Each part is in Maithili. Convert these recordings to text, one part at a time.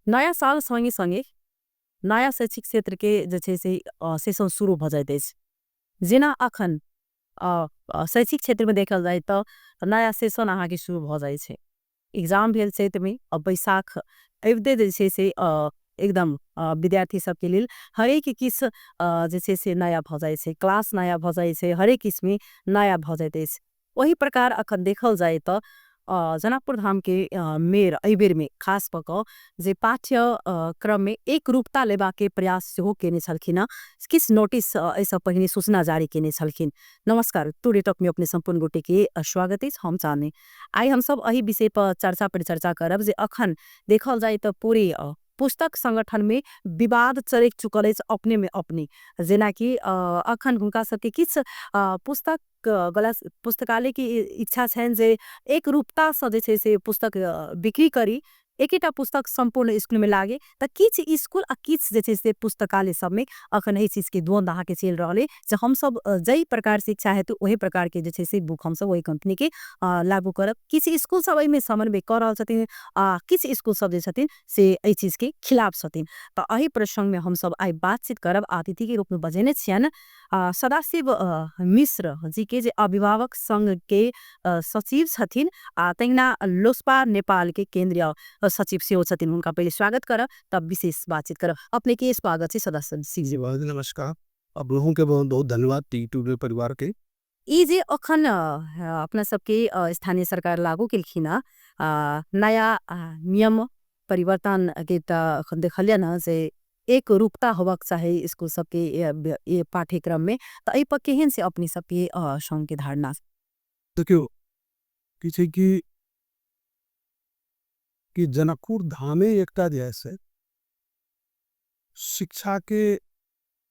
नया साल संगे संगे नया शैक्षिक क्षेत्र के जे छै से सेशन शुरू भऽ जाइत अछि। जेना अखन शैक्षिक क्षेत्र में देखल जाय तऽ नया सेशन अहाँके शुरू भऽ जाइ छै। एग्जाम भेल चैत में, अब बैसाख अबिते जे छै से एकदम विद्यार्थी सबके लेल हरेक किछु जे छै से नया भऽ जाइ छै, क्लास नया भऽ जाइ छै, हरेक किछु नया भऽ जाइत अछि। ओही प्रकार अखन देखल जाय तऽ जनकपुर धाम के मेयर एहि बेर में खास कऽ कऽ जे पाठ्य क्रम में एक रूपता लेबा के प्रयास सेहो केने छलखिन हँ, किछु नोटिस एहिसँ पहिने सूचना जारी केने छलखिन। नमस्कार, टुडे टॉक में अपने संपूर्ण गोटे के स्वागत अछि। हम चांदनी। आइ हम सब एहि विषय पर चर्चा परिचर्चा करब जे अखन देखल जाय तऽ पूरे पुस्तक संगठन में विवाद चलि चुकल अछि अपने में अपने। जेनाकि अखन हुनका सबके किछु पुस्तक पुस्तकालय की इच्छा छनि जे एक रूपता से जे छै से पुस्तक बिक्री करी, एकेटा पुस्तक संपूर्ण स्कूल में लागे, तऽ किछु स्कूल आ किछु जे छै से पुस्तकालय सब में अखन एहि चीज के द्वंद्व अहाँके चलि रहल अछि जे हम सब जाहि प्रकार से इच्छा हेतु ओही प्रकार के जे छै से बुक हम सब ओही कंपनी के लागू करब। किछु स्कूल सब एहिमे समन्वय कऽ रहल छथिन आ किछु स्कूल सब जे छथिन से एहि चीज के खिलाफ छथिन। तऽ एहि प्रसंग में हम सब आइ बातचीत करब। अतिथि के रूप में बजेने छियनि सदाशिव मिश्र जी के, जे अभिभावक संघ के सचिव छथिन आ तहिना लोसपा नेपाल के केंद्रीय सचिव सेहो छथिन। हुनका पहिले स्वागत करब तब विशेष बातचीत करब। अपने के स्वागत छै सदाशिव जी। बहुत नमस्कार, आप लोगों के बहुत बहुत धन्यवाद टी टू परिवार के। ई जे अखन अपना सबके स्थानीय सरकार लागू केलखिन नया नियम परिवर्तन के अखन देखलियै न जे एक रूपता होबाक चाही स्कूल सबके पाठ्यक्रम में, तऽ एहि पर केहन से अपने सबके संघ के धारणा? देखियो की छै कि जनकपुर धामे एकटा जे है से शिक्षा के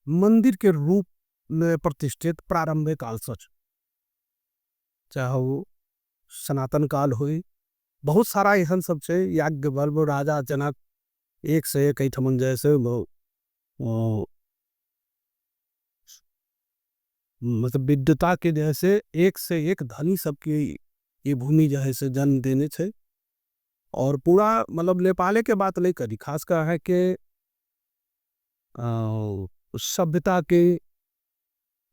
मंदिर के रूप में प्रतिष्ठित प्रारंभिक काल से, चाहे वो सनातन काल हुई, बहुत सारा एहन सब छै। याज्ञवल्क्य राजा जनक एक से एक एहिठमन जैसे मतलब विद्वता के जैसे एक से एक धनी सबके ये भूमि जो है से जन्म देने छे। और पूरा मतलब नेपाले के बात नहीं करी, खास कर है के सभ्यता के,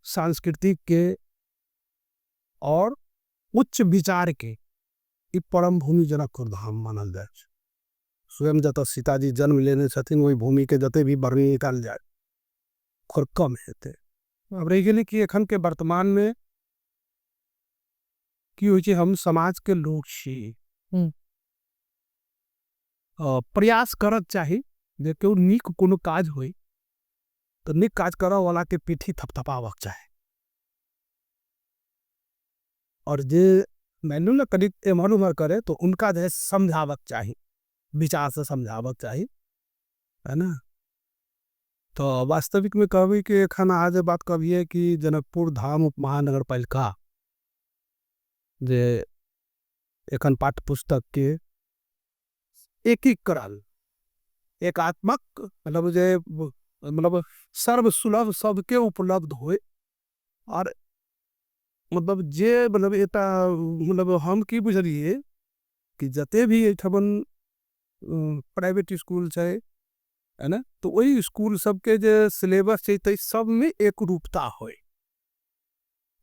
सांस्कृतिक के और उच्च विचार के ये परम भूमि जनकपुर धाम मानल जाए। स्वयं जतऽ सीताजी जन्म लेने छथिन वही भूमि के जते भी वर्णन निकाल जाए और कम हेतै। अब रह गेलै कि एखन के वर्तमान में की होइ छै, हम समाज के लोग छी, प्रयास करक चाही जे केओ नीक कोनो काज होई तो नीक काज करऽ वाला के पीठी थपथपाबक चाही, और जे मैनू न कभी एम्हर उम्हर करे तो उनका जे समझाबक चाही, विचार से समझाबक चाही, है ना। तो वास्तविक में कहबी कि एखन अहाँ जे बात कहबियै कि जनकपुर धाम उप महानगर पालिका जे एखन पाठ्य पुस्तक के एकीकरण एकात्मक मतलब जे मतलब सर्वसुलभ सबके उपलब्ध होए, और मतलब जे मतलब एता मतलब हम की बुझलिए कि जते भी एठमन प्राइवेट स्कूल छै, है ना, तो वही स्कूल सबके जे सिलेबस छै तै सब में एक रूपता होए।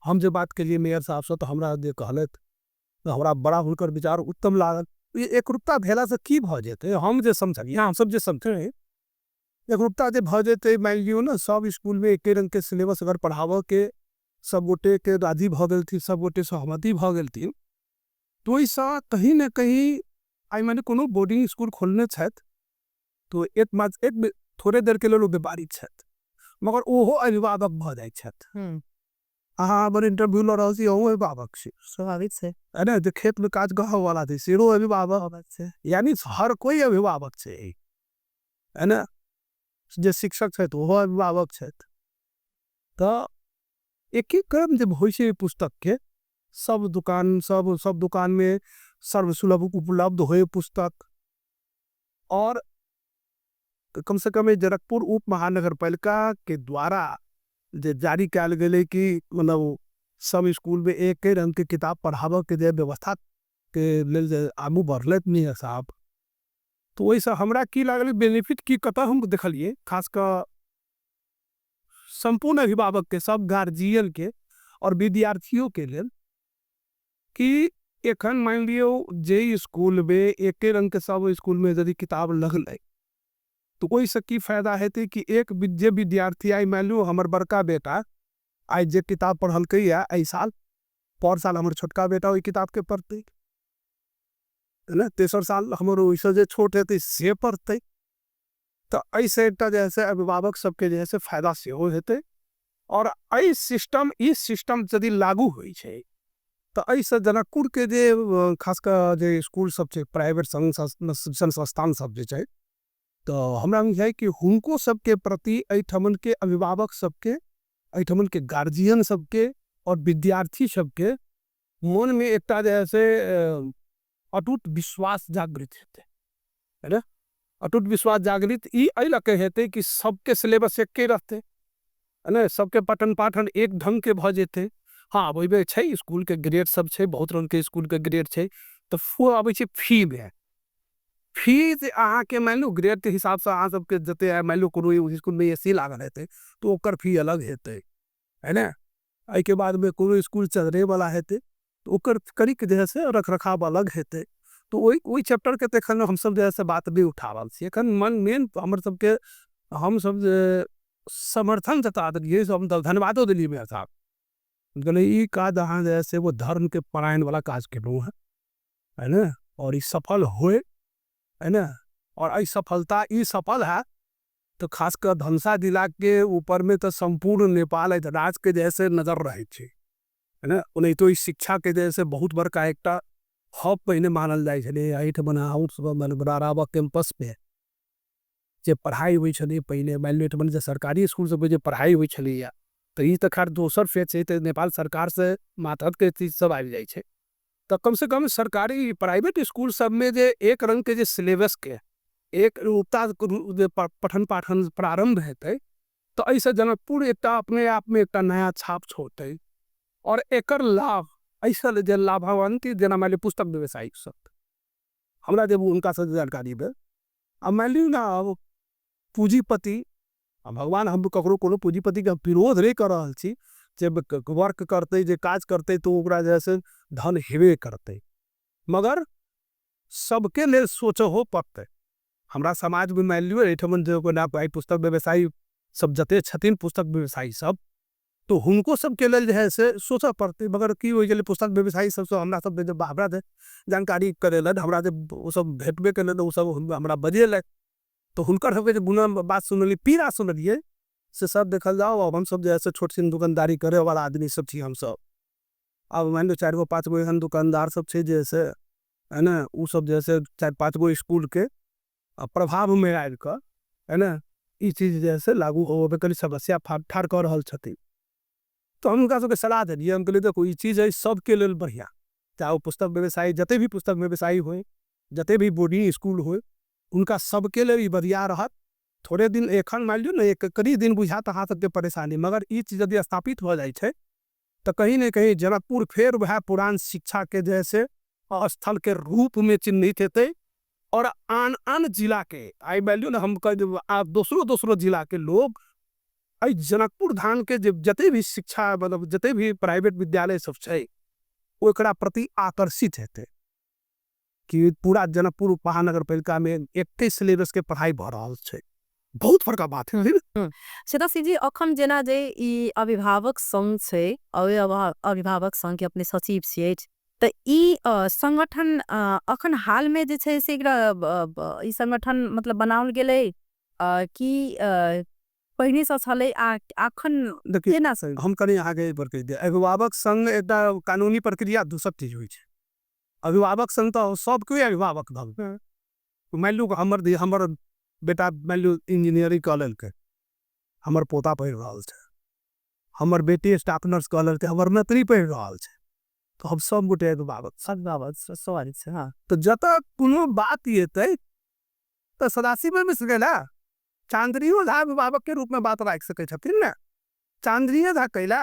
हम जे बात के लिए मेयर साहब से तो हमरा जे कहलत तो हमरा बड़ा हुनकर विचार उत्तम लागल। ये एक रूपता भेला से की भ जेतै, हम जे समझलिए, हम सब जे समझे हैं, एक रूपता जे भ जेतै, मान लियो ना सब स्कूल में एक रंग के सिलेबस अगर पढ़ाव के सब गोटे के राजी भ गेलथिन, सब गोटे सहमति भ गेलथिन, तो ऐसा कहीं ना कहीं आई माने कोनो बोर्डिंग स्कूल खोलने छथि तो एक मास एक थोड़े देर के लिए लोग व्यापारी छथि, मगर ओहो अभिभावक भ जाय छथि। अहाँ हमर इंटरव्यू ल रहल छी, अहूँ अभिभावक छी, स्वाभाविक छै, है ना। जो खेत में काज करऽ वाला छै सेहो अभिभावक छै, यानी हर कोई अभिभावक छै, है ना। जे शिक्षक छथि ओहो अभिभावक छथि। तो एकीकरण जब होइ छै पुस्तक के, सब दुकान सब सब दुकान में सर्वसुलभ उपलब्ध होए पुस्तक, और कम से कम जनकपुर उप महानगर पालिका के द्वारा जे जारी कयल गेलै कि मतलब सब स्कूल में एक रंग के किताब पढ़ाबऽ के जे व्यवस्था के लेल जे आगू बढ़लैत मेयर साहब, तऽ ओहिसँ हमरा की लागल बेनिफिट की कतऽ हम देखलियै, खास कऽ सम्पूर्ण अभिभावकके, सब गार्जियनके आओर विद्यार्थियोके लेल, कि एखन मानि लियौ जे इसकुलमे एके रङ्गके सब इसकुलमे यदि किताब लगलै तऽ ओहिसँ की फायदा हेतै कि एक जे विद्यार्थी आइ मानि लियौ हमर बड़का बेटा आइ जे किताब पढ़लकै या एहि साल, पर साल हमर छोटका बेटा ओहि किताबके पढ़तै, है ने, तेसर साल हमर ओहिसँ जे छोट हेतै से पढ़तै। तऽ एहिसँ एकटा जे है से अभिभावक सबके जे है से फायदा सेहो हेतै। आओर एहि सिस्टम, ई सिस्टम यदि लागू होइ छै तऽ एहिसँ जनकपुरके जे खास कऽ जे इसकुल सब छै, प्राइवेट शिक्षण संस्थान सब जे छै, तऽ हमरा बुझाइ कि हुनको सबके प्रति एहिठमनके अभिभावक सबके, एहिठमनके गार्जियन सबके और विद्यार्थी सबके मन में एकटा जे है से अटूट विश्वास जागृत हेतै, है ने। अटूट विश्वास जागृत ई एहि लऽ के हेतै कि सबके सिलेबस एके रहतै, है ने, सबके पठन पाठन एक ढंग के भऽ जेतै। हाँ, ओहिमे छै इसकुल के ग्रेड सब छै, बहुत रंग के इसकुल के ग्रेड छै, तऽ वो अबै छै फी में। फी जे अहाँके मानि लियौ ग्रेड के हिसाबसँ अहाँ सबके जते मानि लियौ कोनो इसकुल में ए सी लागल हेतै तऽ ओकर फी अलग हेतै, है ने। एहिके बादमे कोनो इसकुल चढ़ैवला हेतै तऽ ओकर कनिक जे है से रख रखाव अलग हेतै। तऽ ओहि चैप्टरके तऽ एखन हमसब जे है से बात नहि उठा रहल छी। एखन मन मेन हमर सबके हमसब जे समर्थन जता देलियै, हम धन्यवादो देलियै मेयर साहब, कहलियै ई काज अहाँ जे है से वो धर्म के परायण वाला काज केलहुँ हँ, है ने, और ई सफल होए, है ने। और एहि सफलता ई सफल है तो खास कर धनुषा जिला के ऊपर में तो संपूर्ण नेपाल राज्य के जैसे नजर रहे छे, है ने। ओनाहितो ई शिक्षा के जैसे बहुत बड़का एकटा हब पहिने मानल जाइ छलै। एहिठमन राराबा कैंपस में जे पढ़ाई होइ छलै पहिने, मानि लिअ एहिठमन जे सरकारी स्कूल सब जे पढ़ाई होइ छलैया, तऽ ई तऽ खैर दोसर फेज छै, तऽ नेपाल सरकार से मातहत के चीज सब आबि जाइ छै। तऽ कम से कम सरकारी प्राइवेट स्कूल सब में जे एक रंग के जे सिलेबस के एक रूपता जे पठन पाठन प्रारंभ हेतै, तऽ एहिसँ जनकपुर एकटा अपने आप में एकटा नया छाप छोड़तै। और एकर लाभ एहिसँ जे लाभान्वित जेना मानि लिअ पुस्तक व्यवसायी सब, हमरा जे हुनका से जानकारी भेल, आ मानि लियौ ने अब पूंजीपति, आ भगवान हम ककरो कोनो पूंजीपति के विरोध नहीं कर रहल छी, जे वर्क करतै जे काज करतै तऽ ओकरा जे है से धन हेबे करतै, मगर सबके लेल सोचहो पड़तै। हमरा समाज में मानि लियौ एहिठमन जे कोना आइ पुस्तक व्यवसायी सब जते छथिन पुस्तक व्यवसायी सब, तो हुनको सबके लेल जे है से सोचऽ पड़तै। मगर की होइ गेलै पुस्तक व्यवसायी सबसँ हमरा सब जे हमरा जे जानकारी करेलनि, हमरा जे ओ सब भेटबे केलनि, ओ सब हमरा बजेलनि, तऽ हुनकर सबके जे गुना बात सुनलियै, पीड़ा सुनलियै, से सब देखल जाओ। अब हमसब जे है से छोट छिन दुकानदारी करे वाला आदमी सब छी हमसब। अब मानि लियौ 4 गो 5 गो एहन दुकानदार सब छै जे से है ने, ओ सब जे है से 4-5 गो स्कूल के प्रभाव में आबि कऽ है ने ई चीज जे है से लागू होबे करी समस्या ठाढ़ कऽ रहल छथिन। तऽ हम हुनका सबके सलाह देलियै, हम कहलियै देखू ई चीज है सबके लेल बढ़िआँ, चाहे ओ पुस्तक व्यवसायी जते भी पुस्तक व्यवसायी होय, जते भी बोर्डिंग स्कूल होय, हुनका सबके लेल ई बढ़िआँ रहत। थोड़े दिन एखन मानि लियौ ने एक कनी दिन बुझायत अहाँ सबके परेशानी, मगर ई चीज यदि स्थापित भऽ जाइ छै तऽ कहीं ने कहीं जनकपुर फेर वएह पुरान शिक्षा के जे है से स्थल के रूप में चिन्हित हेतै। और आन आन जिला के आइ मानि लियौ ने हम कहि देब, आब दोसरो दोसरो जिला के लोग एहि जनकपुर धाम के जे जते भी शिक्षा मतलब जते भी प्राइवेट विद्यालय सब छै ओकरा प्रति आकर्षित हेतै कि पूरा जनकपुर महानगर पालिका में एके सिलेबस के पढ़ाई भऽ रहल छै। बहुत बड़का बात है ने। सीता सिंह जी, अखन जेना जे ई अभिभावक संघ छै, अभिभावक संघ के अपने सचिव छियै, तऽ ई संगठन अखन हाल में जे छै से एकरा ई संगठन मतलब बनाओल गेलै कि पहिने से छलै आ अखन केना से? हम कनि अहाँके एहि पर कहि दिअ, अभिभावक संघ एकटा कानूनी प्रक्रिया दोसर चीज होइ छै। अभिभावक संघ तऽ सब कोइ अभिभावक भऽ गेल। मानि लियौ हमर बेटा मानि लियौ इंजीनियरिंग कऽ लेलकै, हमर पोता पढ़ि रहल छै, हमर बेटी स्टाफ नर्स कऽ लेलकै, हमर नतनी पढ़ि रहल छै, तऽ हम सब गोटे अभिभावक छी। अभिभावक सवाल छै, हाँ। तऽ जतऽ कोनो बात एतै तऽ सदाशिव मिश्र गेला, चांदनियो झा अभिभावक के रूप में बात राखि सकै छथिन ने। चांदनियो झा कैला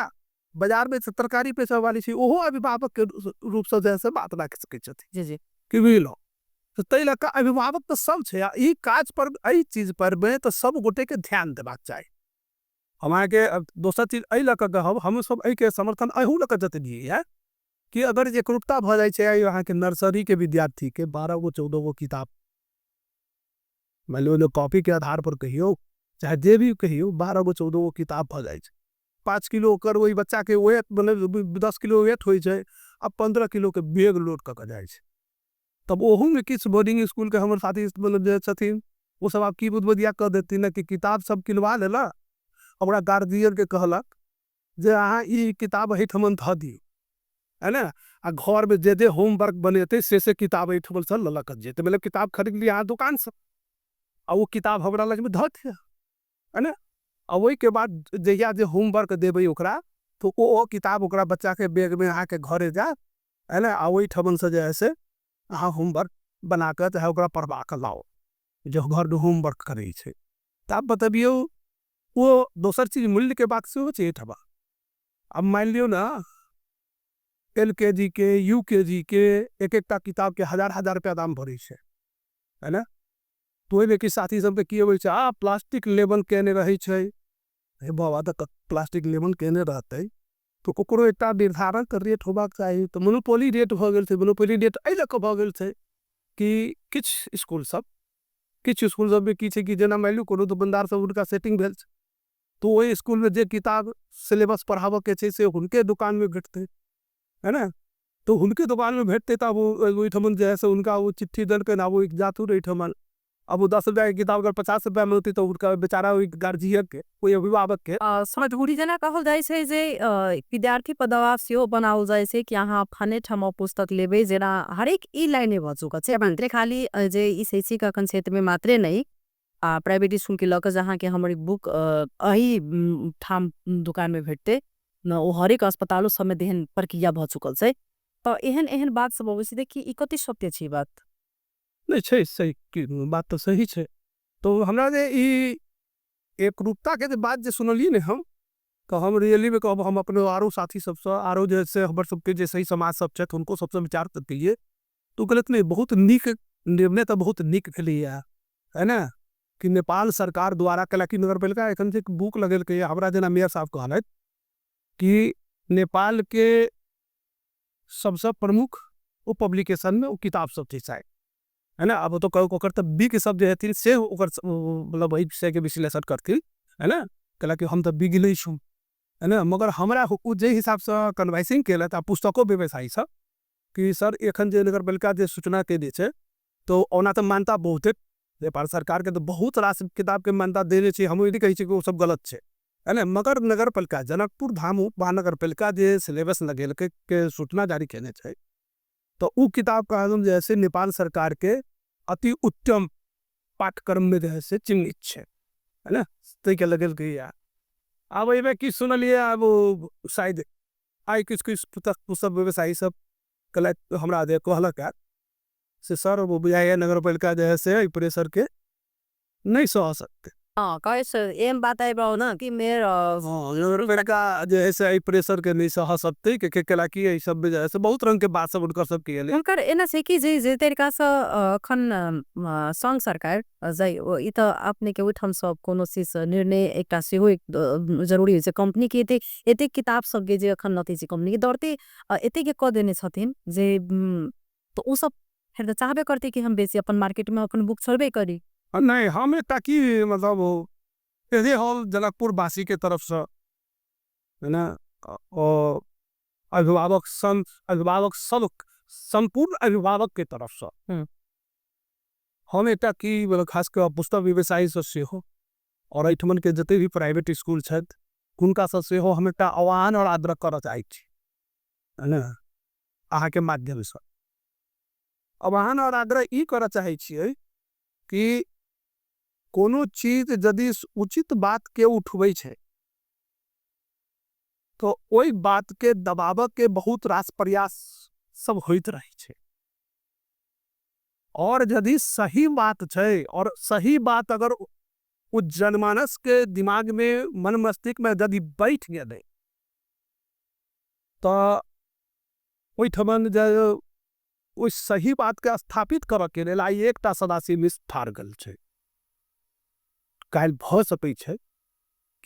बाजार में तरकारी बेचऽ वाली छी, ओहो अभिभावक के रूप से जे है से बात राखि सकै छथिन। जी, जी। कि बुझलहुँ? तऽ ताहि लऽ कऽ अभिभावक तऽ सब छै, आ ई काज पर एहि चीज पर मे तऽ सब गोटे के ध्यान देबाक चाही। हम अहाँके दोसर चीज एहि लऽ कऽ कहब, हमसब एहिके समर्थन एहू लऽ कऽ जतेलियै है कि अगर एकरूपता भऽ जाइ छै, अहाँके नर्सरी के विद्यार्थी के 12 गो 14 गो किताब, मान लियौ कॉपी के आधार पर कहियौ चाहे जे भी कहियौ, 12 गो 14 गो किताब भऽ जाइ छै। 5 किलो ओकर ओहि बच्चा के वेट, मतलब 10 किलो वेट होइ छै, आ 15 किलो के बैग लोड कऽ के जाइ छै। तब ओहू में किछु बोर्डिंग स्कूल के हमर साथी मतलब जे छथिन ओ सब आब की बुदबुदिया कऽ देथिन कि किताब सब किनवा लेलक, ओकरा गार्जियन के कहलक जे अहाँ ई किताब एहिठमन धऽ दियौ, है ने, आ घर में जे जे होमवर्क बनेतै से किताब एहिठमन से लऽ लऽ कऽ जेतै। मतलब किताब खरीद लिअ अहाँ दुकान से आ ओ किताब हमरा लग में धऽ दिअ, है ने, आ ओहि के बाद जहिया जे होमवर्क देबै ओकरा तो ओ किताब ओकरा बच्चा के बैग में अहाँके घरे जायत, है ने, आ ओहिठमन से जे है से अहाँ होमवर्क बना कऽ चाहे ओकरा पढ़बा कऽ लाउ जो घर में होमवर्क करै छै। तऽ आब बतबियौ ओ दोसर चीज मूल्य के बात सेहो छै एहिठमा। आब मानि लियौ ने LKG के UKG के एक एकटा किताब के 1000-1000 रुपया दाम भरै छै, है ने। तो ओहिमे कि साथी सबके की होइ छै, आ प्लास्टिक लेबल केने रहै छै। हे बाबा, तऽ प्लास्टिक लेबल केने रहतै तो ओकरो एकटा निर्धारण रेट होबाक चाही। तऽ मोनोपोली रेट भऽ गेल छै। मोनोपोली रेट एहि लऽ कऽ भऽ गेल छै कि किछु स्कूल सबमे की छै कि जेना मानि लियौ कोनो दोकानदार सब हुनका सेटिंग भेल छै तो ओहि स्कूल में जे किताब सिलेबस पढ़ाबऽ के छै से हुनके दुकान में भेटतै, है ने। तो हुनके दुकान में भेटतै तऽ आब ओहिठमन जे है से हुनका ओ चिट्ठी देलकनि, आब ओ जाथुन एहिठमन, अब वो 10 रुपया के किताब अगर 50 रुपया में होतै तऽ हुनका बेचारा ओहि गार्जियन के ओहि अभिभावक के मजबूरी जेना कहल जाइ छै जे विद्यार्थी पर दबाव सेहो बनाओल जाइ छै कि अहाँ फने ठाम पुस्तक लेबै, जेना हरेक ई लाइने भऽ चुकल छै। खाली जे ई शैक्षिक अखन क्षेत्र में मात्रे नहि, आ प्राइवेट स्कूल के लऽ कऽ जहाँ के हमर बुक एहि ठाम दुकान में भेटतै न, ओ हरेक अस्पतालो सबमे देहन प्रक्रिया भऽ चुकल छै। तऽ एहन एहन बात सब अबै छै कि ई कते सत्य छै बात? नहि छै, सही बात तऽ सही छै। तो हमरा जे ई एकरूपता के जे बात जे सुनलियै ने हम, तऽ हम रियली में कहब, हम अपने आरो साथी सबसँ आरो जे से हमर सबके जे सही समाज सब छथि हुनको सबसँ विचार केलियै तो गलत नहीं, बहुत नीक निर्णय तऽ बहुत नीक भेलैया, है ने, कि नेपाल सरकार द्वारा कैलाकि नगरपालिका एखन जे बुक लगेलकै, हमरा जेना मेयर साहब कहलथि कि नेपाल के सबसे प्रमुख वो पब्लिकेशन में वो किताब सब छै शायद, है ना। अब तो ओकर तऽ बिग सब जे हथिन से ओकर मतलब एहि विषय के विश्लेषण करथिन, है ना, कैलाकि हम तऽ बिग नहीं छू, है ना। मगर हमरा ओ जे हिसाब से कन्वाइसिंग केलथि आ पुस्तको व्यवसायी सब कि सर एखन जे नगरपालिका जे सूचना के छै तो ओना तऽ मान्यता बहुते नेपाल सरकार के तो बहुत रास किताब के मान्यता देने छै, हम ई नहीं कहै छी कि ओ सब गलत छै, है ना। मगर नगरपालिका जनकपुर धाम महानगरपालिका जे सिलेबस लगेलकै के सूचना जारी केने छै तो उ किताब का जे है से नेपाल सरकार के अति उत्तम पाठ्यक्रम में जे है से चिन्हित छै, है ना, ताहि के लगेलकै। आब एहिमे की सुनलियै, आब शायद आइ किछु किछु पुस्तक व्यवसायी सब कहलथि हमरा जे कहलक है से सर वो बुझाइए नगरपालिका जे है से एहि प्रेशर के नहीं सह सकते। हाँ, कहे से एम बात आबि रहल ना कि मेयर नगरपालिका जे है से एहि प्रेशर के नहीं सह सकते, के कैलाकि एहि सब में जे है से बहुत रंग के बात सब हुनकर सब के एलै। हुनकर एना छै कि जे तरीका से अखन संघ सरकार जाय ई तऽ अपने के ओहिठाम सब कोनो चीज निर्णय एकटा सेहो एक जरूरी होइ छै। कंपनी के एते एते किताब सब के जे अखन नथी छै, कंपनी के दौड़ते एते के कऽ देने छथिन जे तऽ ओ सब फेर तऽ चाहबे करते कि हम बेसी अपन मार्केट में अपन बुक छोड़बे करी। नहीं, हम एकटा की मतलब यदि हम जनकपुर वासी के तरफ से है ना, और अभिभावक संघ, अभिभावक सब संपूर्ण अभिभावक के तरफ से हम एकटा की मतलब खास कर पुस्तक व्यवसायी सब सेहो और एहिठमन के जते भी प्राइवेट स्कूल छथि हुनका सब सेहो हम एकटा आह्वान और आग्रह करऽ चाहै छी, है ना, अहाँ के माध्यम से आह्वान और आग्रह ई करऽ चाहै छियै कि कोनो चीज यदि उचित बात के उठबै छै तो ओहि बात के दबाबऽ के बहुत रास प्रयास सब होइत रहै छै, और यदि सही बात छै और सही बात अगर वो जनमानस के दिमाग में मन मस्तिष्क में यदि बैठ गेलै तो ओहिठमन जे ओहि सही बातके स्थापित करऽके लेल आइ एकटा सदाशिव मिश्र ठाढ़ गेल छै। काल्हि भऽ सकै छै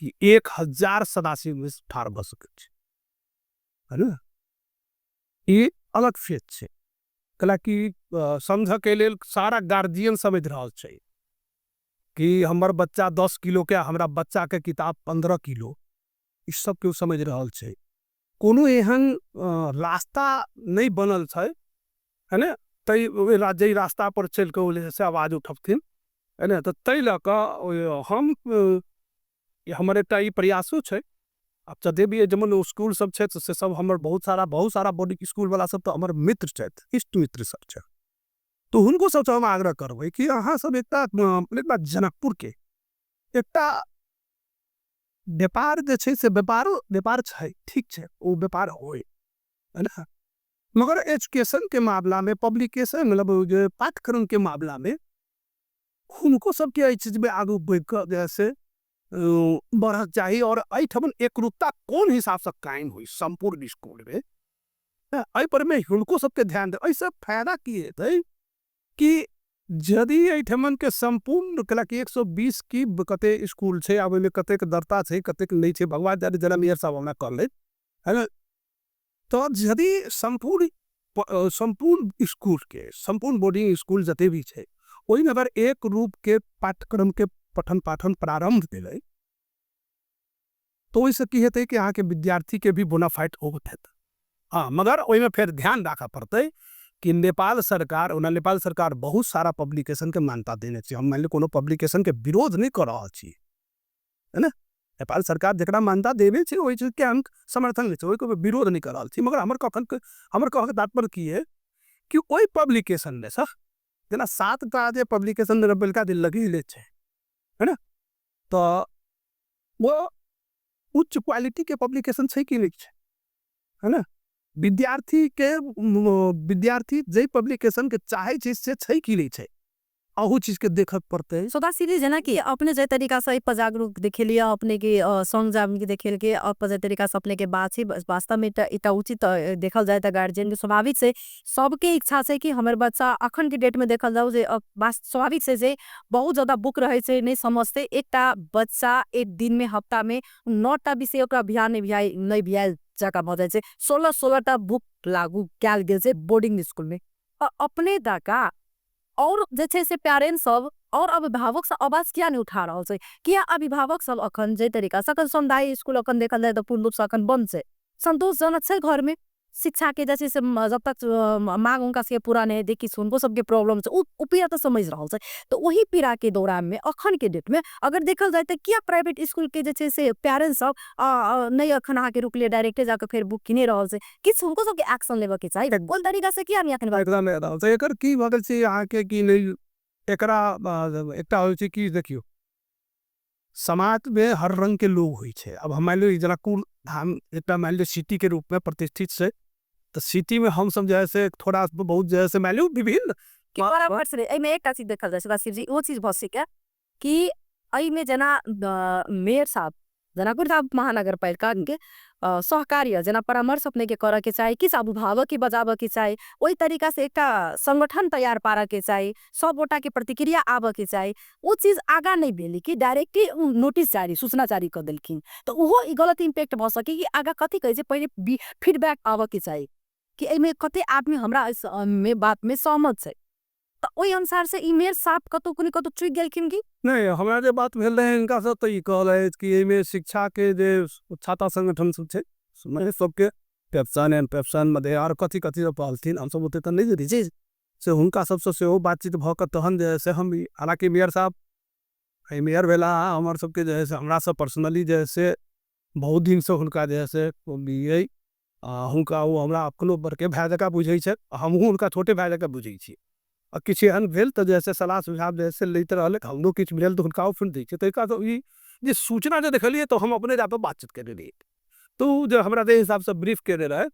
कि 1000 सदाशिव मिश्र ठाढ़ भऽ सकै छै, है ने? ई अलग फेज छै। कैलाकि समझऽ के लेल सारा गार्जियन समझ रहल छै कि हमर बच्चा 10 किलो के, हमरा बच्चा के किताब 15 किलो, ई सब केओ समझ रहल छै। कोनो एहन रास्ता नहि बनल छै, है ने? तै जाहि रास्ता पर चलि कऽ ओ से आवाज उठबथिन, है ने? तऽ ताहि लऽ कऽ हम हमर एकटा ई प्रयासो छै। आब जते भी जमन स्कूल सब छै से सब हमर बहुत सारा बोर्डिंग स्कूल वाला सब तऽ हमर मित्र छथि, इष्ट मित्र सब छथि। तो हुनको सबसँ हम आग्रह करबै कि अहाँ सब एकटा जनकपुर के एकटा व्यापार जे छै से व्यापार छै, ठीक छै, ओ व्यापार होय, है ना? मगर एजुकेशन के मामला में, पब्लिकेशन मतलब जे पाठ्यक्रम के मामला में हुनको सबके एहि चीज में आगू बढ़ि कऽ जे से बढ़क चाही। और एहिठाम एकरूपता कोन हिसाब से कायम होई संपूर्ण स्कूल में, एहि पर में हुनको सबके ध्यान दे। एहिसँ फायदा की हेतै कि यदि एहिठाम के संपूर्ण कैलाकि 120 की कते स्कूल छै, आब ओहिमे कतेक दर्ता छै कतेक नहि छै भगवान जाने, जेना मेयर साहब हमरा कहलनि, है ना? तऽ यदि संपूर्ण स्कूल के, संपूर्ण बोर्डिंग स्कूल जते भी छै ओहिमे अगर एक रूप के पाठ्यक्रम के पठन पाठन प्रारंभ भेलै तो ओहिसँ की हेतै कि अहाँके विद्यार्थी के भी बोनाफाइट होबत हेतै। हाँ, मगर ओहिमे फेर ध्यान राखऽ पड़तै कि नेपाल सरकार, ओना नेपाल सरकार बहुत सारा पब्लिकेशन के मान्यता देने छै। हम मानि लिअ कोनो पब्लिकेशन के विरोध नहि कऽ रहल छी, है ना? नेपाल सरकार जकरा मान्यता देने छै ओहि चीज के हम समर्थन नहि छै, ओहिके विरोध नहि कऽ रहल छी। मगर हमर कहके तात्पर्य की है कि ओहि पब्लिकेशन में सर जेना 7 टा जे पब्लिकेशन नगरपालिका जे लगेले छै, है ना? तऽ वो उच्च क्वालिटी के पब्लिकेशन छै कि नहि छै, है ना? विद्यार्थी जे पब्लिकेशन के चाहे छै से छै कि नहि छै, अहू चीज के देखऽ पड़तै। सदाशिव जी, जेना कि अपने जे तरीका से एहि पर जागरूक देखेलिए, अपने के संग जागरूक देखेलके, अपन जे तरीका से अपने के बात छै, वास्तव में एकटा उचित देखल जाए तऽ गार्जियन के स्वाभाविक से सबके इच्छा छै कि हमर बच्चा अखन के डेट में देखल जाओ जे स्वाभाविक से जे बहुत ज्यादा बुक रहे छै, नहीं समझते। एकटा बच्चा एक दिन में हफ्ता में 9टा विषय ओकरा अभियान नहीं भियाल जका भऽ जाइ छै, 16-16टा बुक लागू कयल गेल छै बोर्डिंग स्कूल में। अपने दाका और जे छै से पेरेंट्स सब और अभिभावक सब आवाज किया नहीं उठा रहल छै? किया अभिभावक सब अखन जे तरीका से अखन समुदाय स्कूल अखन देखल जाए तऽ पूर्ण रूप से अखन बंद छै, संतोषजनक छै घर में शिक्षा के जे छै से जब तक मांग उनका सबके पूरा नहीं हेतै, किछु उनको सबके प्रॉब्लम छै, उ पीड़ा तऽ समझ रहल छै। तऽ वही पीड़ा के दौरान में अखन के डेट में अगर देखल जाए तऽ किया प्राइवेट स्कूल के जे छै से पेरेंट्स सब नहीं अखन अहाँके रुकलिए, डायरेक्टे जाके फेर बुक किने रहल छै, किछु उनको सबके एक्शन लेबऽ के चाही। कोन तरीका से किया नहीं अखन बात? एकदम, एकदम। तऽ एकर की भऽ गेल छै अहाँके कि नहीं, एकरा एकटा होइ छै कि देखियौ समाज में हर रंग के लोग होइ छै। अब हम मानि लियौ जनकपुर धाम एकटा मानि लियौ सिटी के रूप में प्रतिष्ठित छै, तऽ सिटी में हम सब जे है से थोड़ा बहुत जे है से मानि लियौ विभिन्न कि बराबर छै। एहिमे एकटा चीज देखल जाइ छै सदाशिव जी, ओ चीज भऽ सकैए कि एहिमे जेना मेयर साहब जनकपुर धाम महानगरपालिका के सहकार्य जेना परामर्श अपने के करऽ के चाही, किछु अभिभावक के बजाबऽ के चाही, ओहि तरीका से एकटा संगठन तैयार पारऽ के चाही, सब गोटा के प्रतिक्रिया आबऽ के चाही। ओ चीज आगा नहीं भेली कि डायरेक्टली नोटिस जारी सूचना जारी कऽ देलखिन, तऽ ओहो ई गलत इम्पैक्ट भऽ सके कि आगा कथी कहै छै, पहिले फीडबैक आबऽ के चाही कि एहिमे कते आदमी हमरा एहि बात में सहमत छै, तऽ ओहि अनुसार से ई मेयर साहब कतौ कोनो कतौ चूकि गेलखिन कि नहीं। हमरा जे बात भेल रहै हिनका से तऽ ई कहल कि एहिमे शिक्षा के जे छाता संगठन सब छै सबके पेप्सन एंड पेप्सन मध्य आर कथी कथी सब कहलथिन, हमसब ओते तऽ नहीं जनै छी, से हुनका सबसँ सेहो बातचीत भऽ कऽ तहन जे है से हम, हालांकि मेयर साहब मेयर भेला हमर सबके जे है से हमरा सब पर्सनली जे है से बहुत दिन से हुनका जे है से हुनका ओ हमरा अपनो बड़के भाय जकाँ बुझै छथि, हमहूँ हुनका छोटे भाय जकाँ बुझै छी। आ किछु एहन भेल तऽ जे है से सलाह सुझाव जे है से लैत रहलै, हमरो किछु भेल तऽ हुनका ओ दै छै। तऽ ई जे सूचना जे देखलियै तऽ हम अपने जाकऽ बातचीत केने रहियै, तऽ ओ जे हमरा जे हिसाबसँ ब्रीफ केने रहै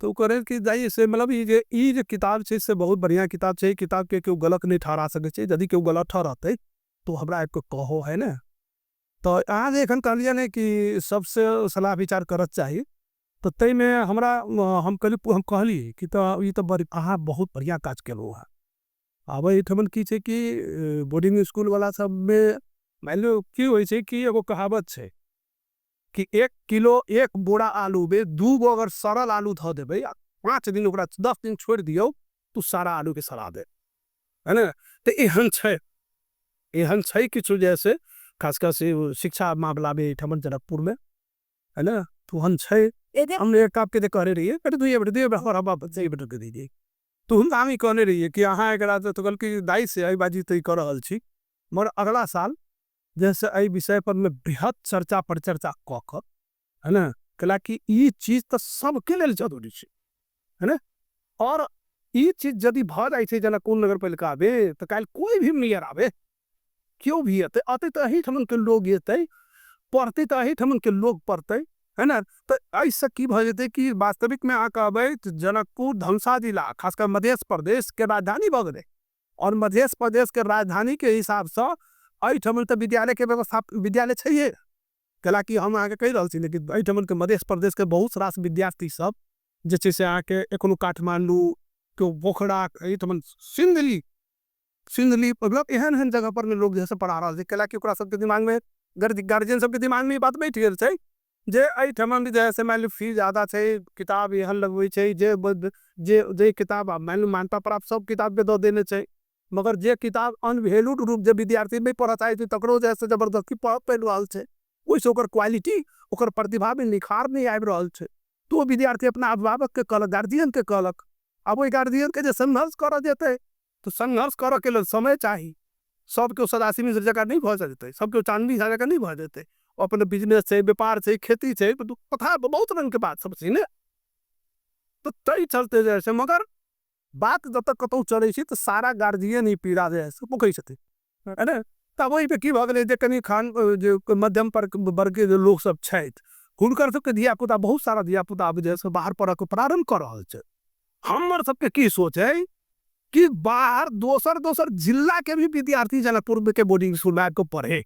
तऽ ओ कहै कि जाइए से मतलब ई जे किताब छै से बहुत बढ़िआँ किताब छै, ई किताबके केओ गलत नहि ठहरा सकै छै, यदि केओ गलत ठहरतै तऽ हमरा आबिकऽ कहो, है ने। तऽ अहाँ जे एखन कहलियै ने कि सबसँ सलाह विचार करऽ चाही, तऽ ताहिमे हमरा हम कहली, हम कहली कि तऽ ई तऽ बड़ अहाँ बहुत बढ़िआँ काज केलहुँ हँ। आब एहिठमन की छै कि बोर्डिंग स्कूल वाला सबमे मानि लियौ की होइ छै कि एगो कहावत छै कि 1 किलो 1 बोरा आलू में 2 गो अगर सड़ल आलू धऽ देबै आ 5 दिन ओकरा 10 दिन छोड़ि दियौ तऽ सारा आलू के सड़ा देत, है ने। तऽ एहन छै, एहन छै किछु जैसे खासकर से शिक्षा मामला में एहिठमन जनकपुर में, है ने, तो ओहन छै। हम एक आपके जे कहने रहियै, अरे दुइये मिनट, दुइये मिनट, हमर बाप बच्चा एक मिनट के दीजिए। तो हम ही कहने रहियै कि अहाँ एकरा तऽ कहलकै दाइ से एहि बाजी तऽ ई कऽ रहल छी, मगर अगला साल जैसे एहि विषय पर में बृहद चर्चा परिचर्चा कऽ कऽ, है ने, कैला कि ई चीज तऽ सबके लेल जरूरी छै, है ने। और ई चीज यदि भऽ जाइ छै जनकपुर नगर पालिका में, तऽ काल्हि कोई भी मेयर आवे, केओ भी एतै, अतै तऽ एहिठमन के लोग एतै, पढ़तै तऽ एहिठमन के लोग पढ़तै, है ने। तऽ एहिसँ की भऽ जेतै कि वास्तविक में अहाँ कहबै तऽ जनकपुर धनुषा जिला खासकर मध्य प्रदेश के राजधानी भऽ गेलै, और मध्य प्रदेश के राजधानी के हिसाबसँ एहिठमन तऽ विद्यालय के व्यवस्था विद्यालय छैहे, कैला कि हम अहाँके कहि रहल छी लेकिन एहिठमन के मध्य प्रदेश के बहुत रास विद्यार्थी सब जे छै से अहाँके एखनो काठमांडू, केओ पोखरा, एहिठमन सिन्धुली, सिन्धुली मतलब एहन एहन जगह पर में लोग जे है से पढ़ा रहल छै, कैला कि ओकरा सबके दिमाग में गार्जियन सबके दिमाग में ई बात बैठ गेल छै जे एहिठमन जे है से मानि लियौ फी ज्यादा छै, किताब एहन लगबै छै जे जे जे किताब मानि लियौ मान्यता प्राप्त सब किताब के दऽ देने छै, मगर जे किताब अनवैल्यूड रूप जे विद्यार्थी नहि पढ़ऽ चाहै छै तकरो जे है से जबरदस्ती पढ़ऽ पड़ि रहल छै, ओहिसँ ओकर क्वालिटी ओकर प्रतिभा में निखार नहि आबि रहल छै। तऽ ओ विद्यार्थी अपना अभिभावक के कहलक, गार्जियन के कहलक। आब ओहि गार्जियन के जे संघर्ष करऽ जेतै तऽ संघर्ष करऽ के लेल समय चाही, सब केओ सदाशिव मिश्र जकाँ नहि भऽ जेतै, सब केओ चांदनी झा जकाँ नहि भऽ जेतै, अपन बिजनेस छै, व्यापार छै, खेती छै, तथा बहुत रंग के बात सब छै ने। तऽ ताहि चलते जे छै, मगर बात जतऽ कतहु चलै छै तऽ सारा गार्जियन ई पीड़ा जे है से पोखै छथिन, है ने। तब ओहिमे की भऽ गेलै जे कनि खान जे मध्यम वर्ग के जे लोक सब छथि हुनकर सबके धियापुता, बहुत सारा धियापुता आब जे है से बाहर पढ़ऽ के प्रारंभ कऽ रहल छै। हमर सबके की सोच है कि बाहर दोसर दोसर जिला के भी विद्यार्थी जनकपुर के बोर्डिंग स्कूल में आबि के पढ़े,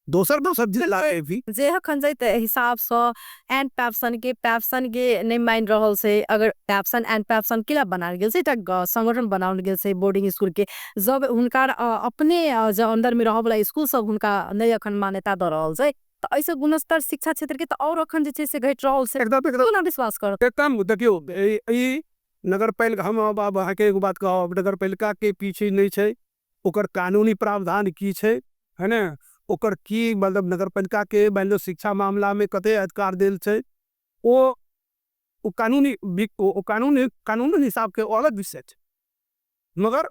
दोसर दोसर जिला के भी। जे अखन जाहि हिसाबसँ एन पैप्सन के पैप्सन के नहि मानि रहल छै, अगर पैप्सन एन पैप्सन किला बनाओल गेल छै, एकटा संगठन बनाओल गेल छै बोर्डिंग स्कूल के, जब हुनकर अपने जे अंदर में रहऽ वाला स्कूल सब हुनका नहि अखन मान्यता दऽ रहल छै, तऽ एहिसँ गुणस्तर शिक्षा क्षेत्र के तऽ और अखन जे छै से घटि रहल छै। एकदम, एकदम। कोना विश्वास करब? एकदम, देखियौ, ई नगरपालिका, हम अब अहाँके एगो बात कहब, नगरपालिका के पीछे नहि छै, ओकर कानूनी प्रावधान की छै, है ने, ओकर की मतलब नगरपालिका के मानि लियौ शिक्षा मामला में कते अधिकार देल छै, ओ कानूनी ओ कानूनी, कानूनी हिसाब के अलग विषय छै, मगर